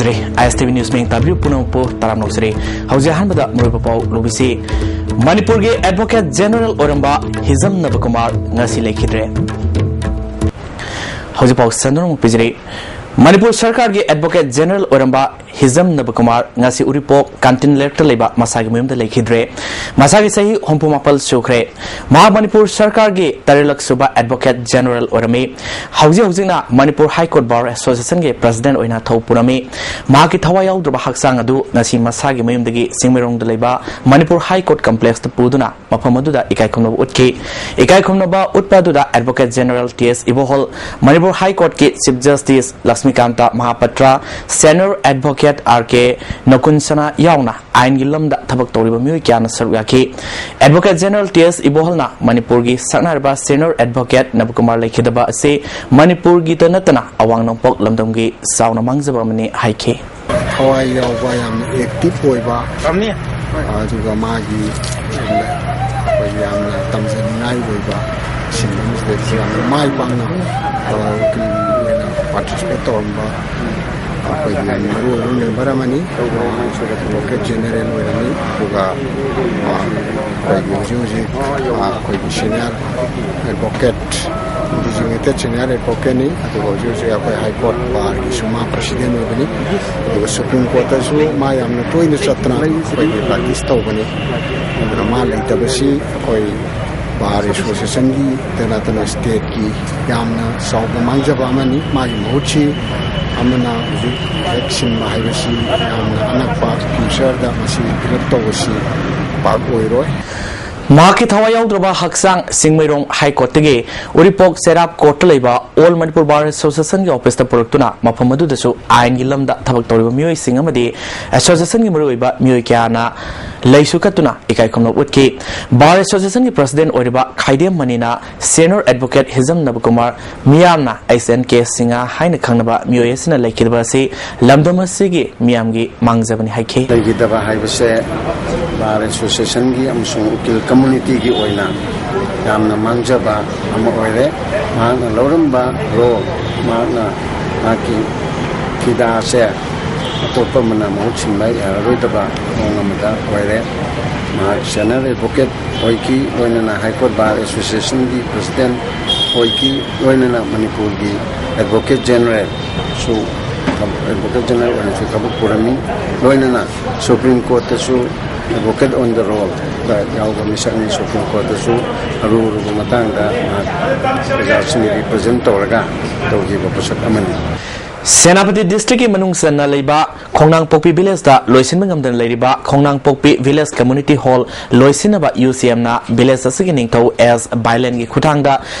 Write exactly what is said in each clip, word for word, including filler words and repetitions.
ꯑꯥꯏ ꯑꯦꯁ T V news ꯃꯤꯡ ꯇꯥꯕꯤꯌꯨ ꯄꯨꯝꯅꯃꯛꯄꯨ ꯇꯔꯥꯝꯅ ꯑꯣꯛꯆꯔꯤ꯫ ꯍꯧꯖꯤꯛ ꯑꯍꯥꯟꯕꯗ ꯃꯔꯨꯑꯣꯏꯕ ꯄꯥꯎ ꯂꯧꯕꯤꯁꯤ꯫ ꯃꯅꯤꯄꯨꯔꯒꯤ ꯑꯦꯗꯚꯣꯀꯦꯠ ꯖꯦꯅꯔꯦꯜ ꯑꯣꯏꯔꯝꯕ ꯍꯤꯖꯝ ꯅꯕꯀꯨꯃꯥꯔ ꯉꯁꯤ ꯂꯩꯈꯤꯗ꯭ꯔꯦ꯫ ꯍꯧꯖꯤꯛ ꯄꯥꯎ ꯁꯟꯗꯣꯛꯅ ꯑꯃꯨꯛ ꯄꯤꯖꯔꯤ꯫ ꯃꯅꯤꯄꯨꯔ ꯁꯔꯀꯥꯔꯒꯤ ꯑꯦꯗꯚꯣꯀꯦꯠ ꯖꯦꯅꯔꯦꯜ ꯑꯣꯏꯔꯝꯕ ꯍꯤꯖꯝ ꯅꯕꯀꯨꯃꯥꯔ ꯉꯁꯤ ꯎꯔꯤꯄꯣꯛ ꯀꯥꯟꯇꯤꯟ ꯂꯩꯔꯛꯇ ꯂꯩꯕ ꯃꯁꯥꯒꯤ ꯃꯌꯨꯝꯗ ꯂꯩꯈꯤꯗ꯭ꯔꯦ꯫ ꯃꯁꯥꯒꯤ ꯆꯍꯤ ꯍꯨꯝꯐꯨ ꯃꯥꯄꯜ ꯁꯨꯈ꯭ꯔꯦ꯫ ꯃꯍꯥꯛ ꯃꯅꯤꯄꯨꯔ ꯁꯔꯀꯥꯔꯒꯤ ꯇꯔꯦꯠꯂꯛ ꯁꯨꯕ ꯑꯦꯗꯚꯣꯀꯦꯠ ꯖꯦꯅꯔꯦꯜ ꯑꯣꯏꯔꯝꯃꯤ꯫ ꯍꯧꯖꯤꯛ ꯍꯧꯖꯤꯛꯅ ꯃꯅꯤꯄꯨꯔ ꯍꯥꯏ ꯀꯣꯔꯠ ꯕꯥꯔ ꯑꯦꯁꯣꯁꯤꯌꯦꯁꯟꯒꯤ ꯄ꯭ꯔꯁꯤꯗꯦꯟꯠ ꯑꯣꯏꯅ ꯊꯧ ꯄꯨꯔꯝꯃꯤ꯫ ꯃꯍꯥꯛꯀꯤ ꯊꯋꯥꯏ ꯌꯥꯎꯗ꯭ꯔꯕ ꯍꯛꯆꯥꯡ ꯑꯗꯨ ꯉꯁꯤ ꯃꯁꯥꯒꯤ ꯃꯌꯨꯝꯗꯒꯤ ꯆꯤꯡꯃꯩꯔꯣꯡꯗ ꯂꯩꯕ ꯃꯅꯤꯄꯨꯔ ꯍꯥꯏ ꯀꯣꯔꯠ ꯀꯝꯄ꯭ꯂꯦꯛꯁꯇ ꯄꯨꯗꯨꯅ ꯃꯐꯝ ꯑꯗꯨꯗ ꯏꯀꯥꯏ ꯈꯨꯝꯅꯕ ꯎꯠꯈꯤ꯫ ꯏꯀꯥꯏ ꯈꯨꯝꯅꯕ ꯎꯠꯄ ꯑꯗꯨꯗ advocate general T S Ibohal, Manipur high ꯀꯣꯔꯠꯀꯤ chief justice Lakshmikant Mahapatra, senior advocate R K Nakunsana ꯌꯥꯎꯅ ꯑꯥꯏꯟꯒꯤ ꯂꯝꯗ ꯊꯕꯛ ꯇꯧꯔꯤꯕ ꯃꯤꯑꯣꯏ ꯀꯌꯥꯅ ꯁꯔꯨꯛ ꯌꯥꯈꯤ꯫ ꯑꯦꯗꯚꯣꯀꯦꯠ ꯖꯦꯅꯔꯦꯜ ꯇꯤ ꯑꯦꯁ ꯏꯕꯣꯍꯜꯅ ꯃꯅꯤꯄꯨꯔꯒꯤ ꯁꯛꯅꯥꯏꯔꯕ ꯁꯦꯅꯤꯌꯔ ꯑꯦꯗꯚꯣꯀꯦꯠ ꯅꯕꯀꯨꯃꯥꯔ ꯂꯩꯈꯤꯗꯕ ꯑꯁꯤ ꯃꯅꯤꯄꯨꯔꯒꯤꯇ ꯅꯠꯇꯅ ꯑꯋꯥꯡ ꯅꯣꯡꯄꯣꯛ ꯂꯝꯗꯝꯒꯤ ꯆꯥꯎꯅ ꯃꯥꯡꯖꯕ ꯑꯃꯅꯤ ꯍꯥꯏꯈꯤ꯫ ꯊꯋꯥꯏ ꯌꯥꯎꯕ, ꯌꯥꯝꯅ ꯑꯦꯛꯇꯤꯚ ꯑꯣꯏꯕ, ꯑꯗꯨꯒ ꯃꯥꯒꯤ ꯑꯩꯈꯣꯏ ꯌꯥꯝꯅ ꯇꯝꯖꯅꯤꯡꯉꯥꯏ ꯑꯣꯏꯕ ꯁꯤꯟꯐꯝꯁꯤꯗꯁꯨ ꯌꯥꯝꯅ ꯃꯥꯏ ꯄꯥꯛꯅ, ꯑ, ꯎꯀꯤꯜꯒꯤ ꯑꯣꯏꯅ ꯄꯥꯔꯇꯤꯁꯤꯄꯦꯠ ꯇꯧꯔꯝꯕ ꯑꯩꯈꯣꯏꯒꯤ ꯌꯥꯝꯅ ꯃꯔꯨ ꯑꯣꯏꯕ ꯃꯦꯝꯕꯔ ꯑꯃꯅꯤ꯫ ꯑꯦꯗꯚꯣꯀꯦꯠ ꯖꯦꯅꯔꯦꯜ ꯑꯣꯏꯔꯝꯃꯤ꯫ ꯑꯗꯨꯒ, ꯑ, ꯑꯩꯈꯣꯏꯒꯤ ꯍꯧꯖꯤꯛ ꯍꯧꯖꯤꯛ, ꯑ, ꯑꯩꯈꯣꯏꯒꯤ ꯁꯦꯅꯤꯌꯔ ꯑꯦꯗꯚꯣꯀꯦꯠ, ꯗꯤꯖꯤꯒꯅꯦꯇꯦꯠ ꯁꯦꯅꯤꯌꯔ ꯑꯦꯗꯚꯣꯀꯦꯠꯅꯤ꯫ ꯑꯗꯨꯒ ꯍꯧꯖꯤꯛ ꯍꯧꯖꯤꯛ ꯑꯩꯈꯣꯏ ꯍꯥꯏ ꯀꯣꯔꯠ ꯕꯥꯔꯒꯤꯁꯨ ꯃꯥ ꯄ꯭ꯔꯁꯤꯗꯦꯟ ꯑꯣꯏꯕꯅꯤ꯫ ꯑꯗꯨꯒ ꯁꯨꯄ꯭ꯔꯤꯝ ꯀꯣꯔꯠꯇꯁꯨ ꯃꯥ ꯌꯥꯝꯅ ꯇꯣꯏꯅ ꯆꯠꯇꯅ ꯑꯩꯈꯣꯏꯒꯤ ꯄ꯭ꯔꯦꯛꯇꯤꯁ ꯇꯧꯕꯅꯤ꯫ ꯑꯗꯨꯅ ꯃꯥ ꯂꯩꯇꯕꯁꯤ ꯑꯩꯈꯣꯏ ꯕꯥꯔ ꯑꯦꯁꯣꯁꯤꯌꯦꯁꯟꯒꯤ ꯅꯠꯇꯅ ꯁ꯭ꯇꯦꯠꯀꯤ ꯌꯥꯝꯅ ꯆꯥꯎꯕ ꯃꯥꯡꯖꯕ ꯑꯃꯅꯤ꯫ ꯃꯥꯒꯤ ꯃꯍꯨꯠꯁꯤ ꯑꯃꯅ ꯍꯧꯖꯤꯛ ꯍꯦꯛ ꯁꯤꯟꯕ ꯍꯥꯏꯕꯁꯤ ꯌꯥꯝꯅ ꯑꯅꯛꯄ ꯐ꯭ꯌꯨꯆꯔꯗ ꯃꯁꯤ ꯐꯤꯜ ꯑꯞ ꯇꯧꯕꯁꯤ ꯄꯥꯛ ꯑꯣꯏꯔꯣꯏ꯫ ꯃꯍꯥꯛꯀꯤ ꯊꯋꯥꯏ ꯌꯥꯎꯗ꯭ꯔꯕ ꯍꯛꯆꯥꯡ ꯆꯤꯡꯃꯩꯔꯣꯡ ꯍꯥꯏ ꯀꯣꯔꯠꯇꯒꯤ ꯎꯔꯤꯄꯣꯛ ꯆꯩꯔꯥꯞ ꯀꯣꯔꯠꯇ ꯂꯩꯕ ꯑꯣꯜ ꯃꯅꯤꯄꯨꯔ ꯕꯥꯔ ꯑꯦꯁꯣꯁꯤꯌꯦꯁꯟꯒꯤ ꯑꯣꯐꯤꯁꯇ ꯄꯨꯔꯛꯇꯨꯅ ꯃꯐꯝ ꯑꯗꯨꯗꯁꯨ ꯑꯥꯏꯟꯒꯤ ꯂꯝꯗ ꯊꯕꯛ ꯇꯧꯔꯤꯕ ꯃꯤꯑꯣꯏꯁꯤꯡ ꯑꯃꯗꯤ ꯑꯦꯁꯣꯁꯤꯌꯦꯁꯟꯒꯤ ꯃꯔꯨꯑꯣꯏꯕ ꯃꯤꯑꯣꯏ ꯀꯌꯥꯅ ꯂꯩꯁꯨ ꯀꯠꯇꯨꯅ ꯏꯀꯥꯏ ꯈꯨꯝꯅꯕ ꯎꯠꯈꯤ꯫ ꯕꯥꯔ ꯑꯦꯁꯣꯁꯤꯌꯦꯁꯟꯒꯤ ꯄ꯭ꯔꯁꯤꯗꯦꯟꯠ ꯑꯣꯏꯔꯤꯕ ꯈꯥꯏꯗꯦꯝ ꯃꯅꯤꯅ ꯁꯦꯅꯤꯌꯔ ꯑꯦꯗꯚꯣꯀꯦꯠ ꯍꯤꯖꯝ ꯅꯕꯀꯨꯃꯥꯔ, ꯃꯤꯌꯥꯝꯅ ꯑꯩꯆ ꯑꯦꯟ ꯀꯦ ꯁꯤꯡꯍ ꯍꯥꯏꯅ ꯈꯪꯅꯕ ꯃꯤꯑꯣꯏ ꯑꯁꯤꯅ ꯂꯩꯈꯤꯗꯕ ꯑꯁꯤ ꯂꯝꯗꯝ ꯑꯁꯤꯒꯤ ꯃꯤꯌꯥꯝꯒꯤ ꯃꯥꯡꯖꯕꯅꯤ ꯍꯥꯏꯈꯤ꯫ ꯂꯩꯈꯤꯗꯕ ꯍꯥꯏꯕꯁꯦ ꯕꯥꯔ ꯑꯦꯁꯣꯁꯤꯌꯦꯁꯟꯒꯤ ꯑꯃꯁꯨꯡ ꯎꯀꯤꯜ ꯀꯝꯃꯨꯅꯤꯇꯤꯒꯤ ꯑꯣꯏꯅ ꯌꯥꯝꯅ ꯃꯥꯡꯖꯕ ꯑꯃ ꯑꯣꯏꯔꯦ꯫ ꯃꯍꯥꯛꯅ ꯂꯧꯔꯝꯕ ꯔꯣꯜ, ꯃꯍꯥꯛꯅ ꯃꯍꯥꯛꯀꯤ ꯐꯤꯗꯥꯁꯦ ꯑꯇꯣꯞꯄ ꯑꯃꯅ ꯃꯍꯨꯠ ꯁꯤꯟꯕ ꯌꯥꯔꯔꯣꯏꯗꯕ ꯃꯑꯣꯡ ꯑꯃꯗ ꯑꯣꯏꯔꯦ꯫ ꯃꯍꯥꯛ ꯁꯦꯅꯤꯌꯔ ꯑꯦꯗꯚꯣꯀꯦꯠ ꯑꯣꯏꯈꯤ, ꯂꯣꯏꯅꯅ ꯍꯥꯏ ꯀꯣꯔꯠ ꯕꯥꯔ ꯑꯦꯁꯣꯁꯤꯌꯦꯁꯟꯒꯤ ꯄ꯭ꯔꯁꯤꯗꯦꯟꯠ ꯑꯣꯏꯈꯤ, ꯂꯣꯏꯅꯅ ꯃꯅꯤꯄꯨꯔꯒꯤ ꯑꯦꯗꯚꯣꯀꯦꯠ ꯖꯦꯅꯔꯦꯜꯁꯨ, ꯑꯦꯗꯚꯣꯀꯦꯠ ꯖꯦꯅꯔꯦꯜ ꯑꯣꯏꯅꯁꯨ ꯊꯕꯛ ꯄꯨꯔꯝꯃꯤ, ꯂꯣꯏꯅꯅ ꯁꯨꯄ꯭ꯔꯤꯝ ꯀꯣꯔꯠꯇꯁꯨ ꯑꯦꯗꯚꯣꯀꯦꯠ ꯑꯣꯟ ꯗ ꯔꯣꯜꯗ ꯌꯥꯎꯕ ꯃꯤꯁꯛꯅꯤ꯫ ꯁꯨꯄ꯭ꯔꯤꯝ ꯀꯣꯔꯠꯇꯁꯨ ꯑꯔꯨ ꯑꯔꯨꯕ ꯃꯇꯥꯡꯗ ꯃꯍꯥꯛ ꯄ꯭ꯔꯖꯥꯁꯤꯡꯒꯤ ꯔꯤꯄ꯭ꯔꯖꯦꯟ ꯇꯧꯔꯒ ꯇꯧꯈꯤꯕ ꯄꯣꯠꯁꯛ ꯑꯃꯅꯤ꯫ ꯁꯦꯅꯥꯄꯇꯤ ꯗꯤꯁꯇ꯭ꯔꯤꯛꯀꯤ ꯃꯅꯨꯡ ꯆꯟꯅ ꯂꯩꯕ ꯈꯣꯡꯅꯥꯡꯄꯣꯛꯄꯤ ꯚꯤꯂꯦꯖꯇ ꯂꯣꯏꯁꯤꯟꯕ ꯉꯝꯗꯅ ꯂꯩꯔꯤꯕ ꯈꯣꯡꯅꯥꯡꯄꯣꯛꯄꯤ ꯚꯤꯂꯦꯖ ꯀꯝꯃ꯭ꯌꯨꯅꯤꯇꯤ ꯍꯣꯜ ꯂꯣꯏꯁꯤꯟꯅꯕ ꯌꯨ ꯁꯤ ꯑꯦꯝꯅ ꯚꯤꯂꯦꯖ ꯑꯁꯤꯒꯤ ꯅꯤꯡꯊꯧ ꯑꯦꯁ ꯚꯥꯏꯂꯦꯟꯒꯤ ꯈꯨꯠꯊꯥꯡꯗ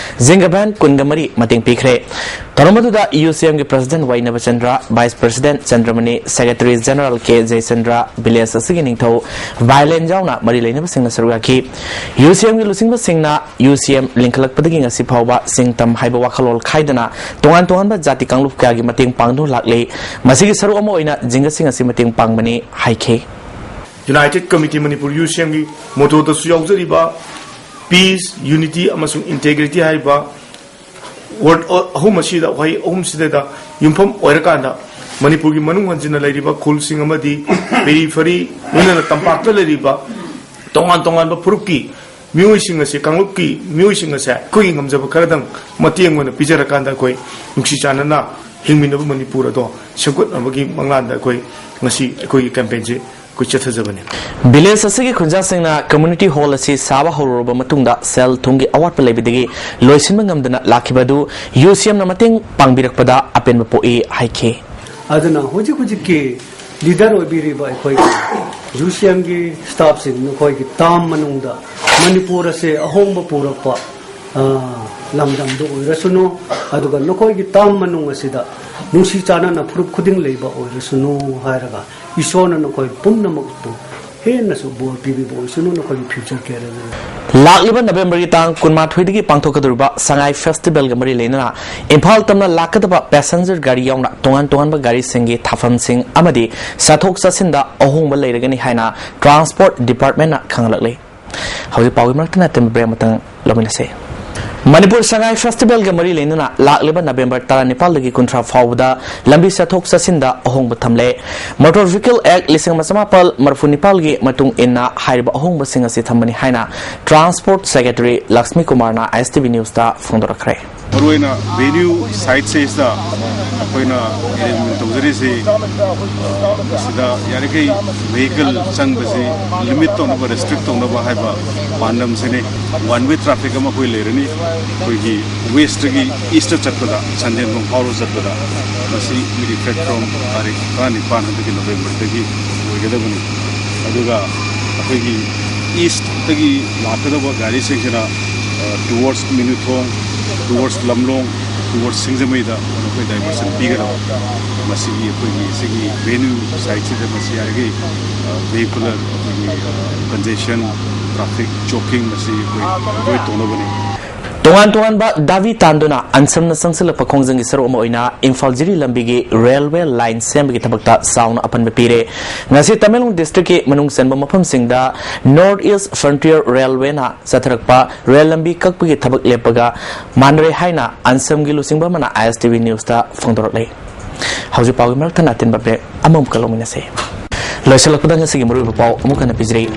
ꯖꯤꯡꯒ ꯚꯦꯟ ꯀꯨꯟꯒ ꯃꯔꯤ ꯃꯇꯦꯡ ꯄꯤꯈ꯭ꯔꯦ꯫ ꯊꯧꯔꯝ ꯑꯗꯨꯗ ꯌꯨ ꯁꯤ ꯑꯦꯝꯒꯤ president Wainabachandra, vice president Chandramani, secretary general K Jayachandra, village ꯑꯁꯤꯒꯤ ꯅꯤꯡꯊꯧ ꯚꯥꯏꯂꯦꯟ ꯌꯥꯎꯅ ꯃꯔꯤ ꯂꯩꯅꯕꯁꯤꯡꯅ ꯁꯔꯨꯛ ꯌꯥꯈꯤ꯫ ꯌꯨ ꯁꯤ ꯑꯦꯝꯒꯤ ꯂꯨꯆꯤꯡꯕꯁꯤꯡꯅ ꯌꯨ ꯁꯤ ꯑꯦꯝ ꯂꯤꯡꯈꯠꯂꯛꯄꯗꯒꯤ ꯉꯁꯤ ꯐꯥꯎꯕ ꯁꯤꯡꯇꯝ ꯍꯥꯏꯕ ꯋꯥꯈꯜꯂꯣꯟ ꯈꯥꯏꯗꯅ ꯇꯣꯉꯥꯟ ꯇꯣꯉꯥꯟꯕ ꯖꯥꯇꯤ ꯀꯥꯡꯂꯨꯞ ꯀꯌꯥꯒꯤ ꯃꯇꯦꯡ ꯄꯥꯡꯗꯨꯅ ꯂꯥꯛꯂꯤ꯫ ꯃꯁꯤꯒꯤ ꯁꯔꯨꯛ ꯑꯃ ꯑꯣꯏꯅ ꯖꯤꯡꯒꯁꯤꯡ ꯑꯁꯤ ꯃꯇꯦꯡ ꯄꯥꯡꯕꯅꯤ ꯍꯥꯏꯈꯤ꯫ United committee Manipur U C ꯑꯦꯝꯒꯤ ꯃꯣꯇꯣꯗꯁꯨ ꯌꯥꯎꯖꯔꯤꯕ ꯄꯤꯁ, ꯌꯨꯅꯤꯇꯤ ꯑꯃꯁꯨꯡ ꯏꯟꯇꯦꯒ꯭ꯔꯤꯇꯤ ꯍꯥꯏꯔꯤꯕ ꯋꯥꯔꯗ ꯑꯍꯨꯝ ꯑꯁꯤꯗ, ꯋꯥꯍꯩ ꯑꯍꯨꯝꯁꯤꯗ ꯌꯨꯝꯐꯝ ꯑꯣꯏꯔꯀꯥꯟꯗ ꯃꯅꯤꯄꯨꯔꯒꯤ ꯃꯅꯨꯡ ꯍꯟꯖꯤꯟꯅ ꯂꯩꯔꯤꯕ ꯈꯨꯜꯁꯤꯡ ꯑꯃꯗꯤ ꯄꯦꯔꯤꯐꯔꯤ, ꯂꯣꯏꯅꯅ ꯇꯝꯄꯥꯛꯇ ꯂꯩꯔꯤꯕ ꯇꯣꯉꯥꯟ ꯇꯣꯉꯥꯟꯕ ꯐꯨꯔꯨꯞꯀꯤ ꯃꯤꯑꯣꯏꯁꯤꯡ ꯑꯁꯦ, ꯀꯥꯡꯂꯨꯞꯀꯤ ꯃꯤꯑꯣꯏꯁꯤꯡ ꯑꯁꯦ ꯑꯩꯈꯣꯏꯒꯤ ꯉꯝꯖꯕ ꯈꯔꯗꯪ ꯃꯇꯦꯡ ꯑꯣꯏꯅ ꯄꯤꯖꯔꯀꯥꯟꯗ ꯑꯩꯈꯣꯏ ꯅꯨꯡꯁꯤ ꯆꯥꯟꯅꯅ ꯍꯤꯡꯃꯤꯟꯅꯕ ꯃꯅꯤꯄꯨꯔ ꯑꯗꯣ ꯁꯦꯝꯒꯠꯅꯕꯒꯤ ꯃꯪꯂꯥꯟꯗ ꯑꯩꯈꯣꯏ ꯉꯁꯤ ꯑꯩꯈꯣꯏꯒꯤ ꯀꯦꯝꯄꯦꯟꯁꯦ ꯑꯩꯈꯣꯏ ꯆꯠꯊꯖꯕꯅꯤ꯫ ꯚꯤꯂꯦꯖ ꯑꯁꯤꯒꯤ ꯈꯨꯟꯖꯥꯁꯤꯡꯅ ꯀꯝꯃ꯭ꯌꯨꯅꯤꯇꯤ ꯍꯣꯜ ꯑꯁꯤ ꯁꯥꯕ ꯍꯧꯔꯨꯔꯕ ꯃꯇꯨꯡꯗ ꯁꯦꯜ ꯊꯨꯝꯒꯤ ꯑꯋꯥꯠꯄ ꯂꯩꯕꯗꯒꯤ ꯂꯣꯏꯁꯤꯟꯕ ꯉꯝꯗꯅ ꯂꯥꯛꯈꯤꯕ ꯑꯗꯨ ꯌꯨ ꯁꯤ ꯑꯦꯝꯅ ꯃꯇꯦꯡ ꯄꯥꯡꯕꯤꯔꯛꯄꯗ ꯑꯄꯦꯟꯕ ꯄꯣꯛꯏ ꯍꯥꯏꯈꯤ꯫ ꯑꯗꯨꯅ ꯍꯧꯖꯤꯛ ꯍꯧꯖꯤꯛꯀꯤ ꯂꯤꯗꯔ ꯑꯣꯏꯕꯤꯔꯤꯕ ꯑꯩꯈꯣꯏꯒꯤ ꯌꯨ ꯁꯤ ꯑꯦꯝꯒꯤ ꯁ꯭ꯇꯥꯐꯁꯤꯡ ꯅꯈꯣꯏꯒꯤ ꯇꯥꯝ ꯃꯅꯨꯡꯗ ꯃꯅꯤꯄꯨꯔ ꯑꯁꯦ ꯑꯍꯣꯡꯕ ꯄꯨꯔꯛꯄ ꯑ, ꯂꯝꯗꯝꯗ ꯑꯣꯏꯔꯁꯅꯨ, ꯑꯗꯨꯒ ꯅꯈꯣꯏꯒꯤ ꯇꯥꯝ ꯃꯅꯨꯡ ꯑꯁꯤꯗ ꯅꯨꯡꯁꯤ ꯆꯥꯟꯅꯅ ꯐꯨꯔꯨꯞ ꯈꯨꯗꯤꯡ ꯂꯩꯕ ꯑꯣꯏꯔꯁꯅꯨ ꯍꯥꯏꯔꯒ ꯏꯁꯣꯔꯅ ꯅꯈꯣꯏ ꯄꯨꯝꯅꯃꯛꯄꯨ ꯍꯦꯟꯅꯁꯨ ꯕꯣꯔ ꯄꯤꯕꯤꯕ ꯑꯣꯏꯁꯅꯨ ꯅꯈꯣꯏꯒꯤ ꯐ꯭ꯌꯨꯆꯔ ꯀꯦꯔꯤꯌꯔꯗ꯫ ꯂꯥꯛꯂꯤꯕ ꯅꯕꯦꯝꯕꯔꯒꯤ ꯇꯥꯡ ꯀꯨꯟꯃꯥꯊꯣꯏꯗꯒꯤ ꯄꯥꯡꯊꯣꯛꯀꯗꯧꯔꯤꯕ ꯁꯉꯥꯏ ꯐꯦꯁꯇꯤꯚꯦꯜꯒ ꯃꯔꯤ ꯂꯩꯅꯅ ꯏꯝꯐꯥꯜ ꯇꯝꯅ ꯂꯥꯛꯀꯗꯕ ꯄꯦꯁꯦꯟꯖꯔ ꯒꯥꯔꯤ ꯌꯥꯎꯅ ꯇꯣꯉꯥꯟ ꯇꯣꯉꯥꯟꯕ ꯒꯥꯔꯤꯁꯤꯡꯒꯤ ꯊꯥꯐꯝꯁꯤꯡ ꯑꯃꯗꯤ ꯆꯠꯊꯣꯛ ꯆꯠꯁꯤꯟꯗ ꯑꯍꯣꯡꯕ ꯂꯩꯔꯒꯅꯤ ꯍꯥꯏꯅ ꯇ꯭ꯔꯥꯟꯁꯄꯣꯔꯠ ꯗꯤꯄꯥꯔꯠꯃꯦꯟꯠꯅ ꯈꯪꯍꯜꯂꯛꯂꯤ꯫ ꯍꯧꯖꯤꯛ ꯄꯥꯎꯒꯤ ꯃꯔꯛꯇ ꯅꯠꯇꯅ ꯕ꯭ꯔꯦꯛ ꯑꯃꯇꯪ ꯂꯧꯃꯤꯟꯅꯁꯤ꯫ ꯃꯅꯤꯄꯨꯔ ꯁꯉꯥꯏ ꯐꯦꯁꯇꯤꯚꯦꯜꯒ ꯃꯔꯤ ꯂꯩꯅꯅ ꯂꯥꯛꯂꯤꯕ ꯅꯕꯦꯝꯕꯔ ꯇꯔꯥꯅꯤꯄꯥꯜꯗꯒꯤ ꯀꯨꯟꯊ꯭ꯔꯥ ꯐꯥꯎꯕꯗ ꯂꯝꯕꯤ ꯆꯠꯊꯣꯛ ꯆꯠꯁꯤꯟꯗ ꯑꯍꯣꯡꯕ ꯊꯝꯂꯦ꯫ ꯃꯣꯇꯣꯔ ꯚꯤꯍꯤꯀꯜ ꯑꯦꯛ ꯂꯤꯁꯤꯡ ꯑꯃ ꯆꯃꯥꯄꯜ ꯃꯔꯤꯐꯨ ꯅꯤꯄꯥꯜꯒꯤ ꯃꯇꯨꯡ ꯏꯟꯅ ꯍꯥꯏꯔꯤꯕ ꯑꯍꯣꯡꯕꯁꯤꯡ ꯑꯁꯤ ꯊꯝꯕꯅꯤ ꯍꯥꯏꯅ ꯇ꯭ꯔꯥꯟꯁꯄꯣꯔꯠ ꯁꯦꯀ꯭ꯔꯦꯇꯔꯤ ꯂꯛꯁꯃꯤ ꯀꯨꯃꯥꯔꯅ ꯑꯥꯏ ꯑꯦꯁ ꯇꯤ ꯚꯤ ꯅ꯭ꯌꯨꯁꯇ ꯐꯣꯡꯗꯣꯔꯛꯈ꯭ꯔꯦ꯫ ꯃꯔꯨꯑꯣꯏꯅ ꯚꯦꯅ꯭ꯌꯨ ꯁꯥꯏꯠꯁꯤꯗ ꯑꯩꯈꯣꯏꯅ ꯑꯦꯔꯦꯟꯖꯃꯦꯟ ꯇꯧꯖꯔꯤꯁꯤ, ꯑ, ꯁꯤꯗ ꯌꯥꯔꯤꯈꯩ ꯚꯦꯍꯤꯀꯜ ꯆꯪꯕꯁꯤ ꯂꯤꯃꯤꯠ ꯇꯧꯅꯕ, ꯔꯦꯁꯇ꯭ꯔꯤꯛ ꯇꯧꯅꯕ ꯍꯥꯏꯕ ꯄꯥꯟꯗꯝꯁꯤꯅꯤ꯫ ꯋꯥꯟ ꯋꯦ ꯇ꯭ꯔꯥꯐꯤꯛ ꯑꯃ ꯑꯩꯈꯣꯏ ꯂꯩꯔꯅꯤ꯫ ꯑꯩꯈꯣꯏꯒꯤ ꯋꯦꯁꯇꯒꯤ ꯏꯁꯇ ꯆꯠꯄꯗ, ꯁꯟꯖꯦꯟꯕꯝ ꯐꯥꯎꯔ ꯆꯠꯄꯗ, ꯃꯁꯤ effective from ꯇꯥꯔꯤꯛ ꯇꯔꯥꯅꯤꯄꯥꯟ ꯍꯟꯗꯛꯀꯤ ꯅꯕꯦꯝꯕꯔꯗꯒꯤ ꯑꯣꯏꯒꯗꯕꯅꯤ꯫ ꯑꯗꯨꯒ ꯑꯩꯈꯣꯏꯒꯤ ꯏꯁꯇꯒꯤ ꯂꯥꯛꯀꯗꯕ ꯒꯥꯔꯤꯁꯤꯡꯁꯤꯅ, ꯑ, towards ꯃꯤꯅꯨꯊꯣꯡ, towards ꯂꯝꯂꯣꯡ, towards ꯁꯤꯡꯖꯃꯩꯗ ꯑꯩꯈꯣꯏ ꯗꯥꯏꯚꯔꯁꯟ ꯄꯤꯒꯗꯕ꯫ ꯃꯁꯤꯒꯤ ꯑꯩꯈꯣꯏꯒꯤ ꯁꯤꯒꯤ ꯚꯦꯅ꯭ꯌꯨ ꯁꯥꯏꯠꯁꯤꯗ ꯃꯁꯤ ꯌꯥꯔꯤꯈꯩ, ꯑ, vehicular ꯑꯩꯈꯣꯏꯒꯤ, ꯑ, congestion, traffic choking ꯃꯁꯤ ꯑꯩꯈꯣꯏ ꯑꯦꯚꯣꯏꯗ ꯇꯧꯅꯕꯅꯤ꯫ ꯇꯣꯉꯥꯟ ꯇꯣꯉꯥꯟꯕ ꯗꯥꯕꯤ ꯇꯥꯟꯗꯨꯅ ꯑꯟꯁꯝꯅ ꯆꯪꯁꯤꯜꯂꯛꯄ ꯈꯣꯡꯖꯪꯒꯤ ꯁꯔꯨꯛ ꯑꯃ ꯑꯣꯏꯅ ꯏꯝꯐꯥꯜ ꯖꯤꯔꯤ ꯂꯝꯕꯤꯒꯤ ꯔꯦꯜꯋꯦ ꯂꯥꯏꯟ ꯁꯦꯝꯕꯒꯤ ꯊꯕꯛꯇ ꯆꯥꯎꯅ ꯑꯄꯟꯕ ꯄꯤꯔꯦ꯫ ꯉꯁꯤ ꯇꯃꯦꯡꯂꯣꯡ ꯗꯤꯁꯇ꯭ꯔꯤꯛꯀꯤ ꯃꯅꯨꯡ ꯆꯟꯕ ꯃꯐꯝꯁꯤꯡꯗ ꯅꯣꯔꯠ ꯏꯁ ꯐ꯭ꯔꯟꯇꯤꯌꯔ ꯔꯦꯜꯋꯦꯅ ꯆꯠꯊꯔꯛꯄ ꯔꯦꯜ ꯂꯝꯕꯤ ꯀꯛꯄꯒꯤ ꯊꯕꯛ ꯂꯦꯞꯄꯒ ꯃꯥꯟꯅꯔꯦ ꯍꯥꯏꯅ ꯑꯟꯁꯝꯒꯤ ꯂꯨꯆꯤꯡꯕ ꯑꯃꯅ ꯑꯥꯏ ꯑꯦꯁ ꯇꯤ ꯚꯤ ꯅ꯭ꯌꯨꯁꯇ ꯐꯣꯡꯗꯣꯔꯛꯂꯤ꯫ ꯍꯧꯖꯤꯛ ꯄꯥꯎꯒꯤ ꯃꯔꯛ ꯊꯠꯅ ꯑꯇꯦꯟꯕ ꯕ꯭ꯔꯦꯛ ꯑꯃꯃꯨꯛꯀ ꯂꯧꯃꯤꯟꯅꯁꯤ꯫ ꯂꯣꯏꯁꯤꯜꯂꯛꯄꯗ ꯉꯁꯤꯒꯤ ꯃꯔꯨꯑꯣꯏꯕ ꯄꯥꯎ ꯑꯃꯨꯛ ꯍꯟꯅ ꯄꯤꯖꯔꯤ꯫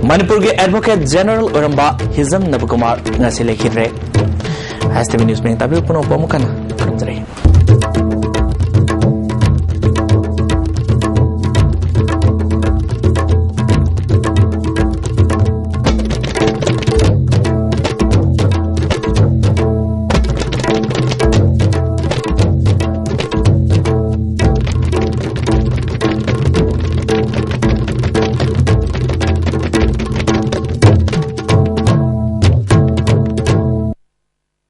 ꯃꯅꯤꯄꯨꯔꯒꯤ ꯑꯦꯗꯚꯣꯀꯦꯠ ꯖꯦꯅꯔꯦꯜ ꯑꯣꯏꯔꯝꯕ ꯍꯤꯖꯝ ꯅꯕꯀꯨꯃꯥꯔ ꯉꯁꯤ ꯂꯩꯈꯤꯗ꯭ꯔꯦ꯫ ꯑꯥꯏ ꯑꯦꯁ ꯇꯤ ꯚꯤ ꯅ꯭ꯌꯨꯁ ꯃꯤꯌꯥꯝ ꯇꯥꯕꯤꯕ ꯄꯨꯝꯅꯃꯛꯄꯨ ꯑꯃꯨꯛ ꯍꯟꯅ ꯈꯨꯔꯨꯝꯖꯔꯤ꯫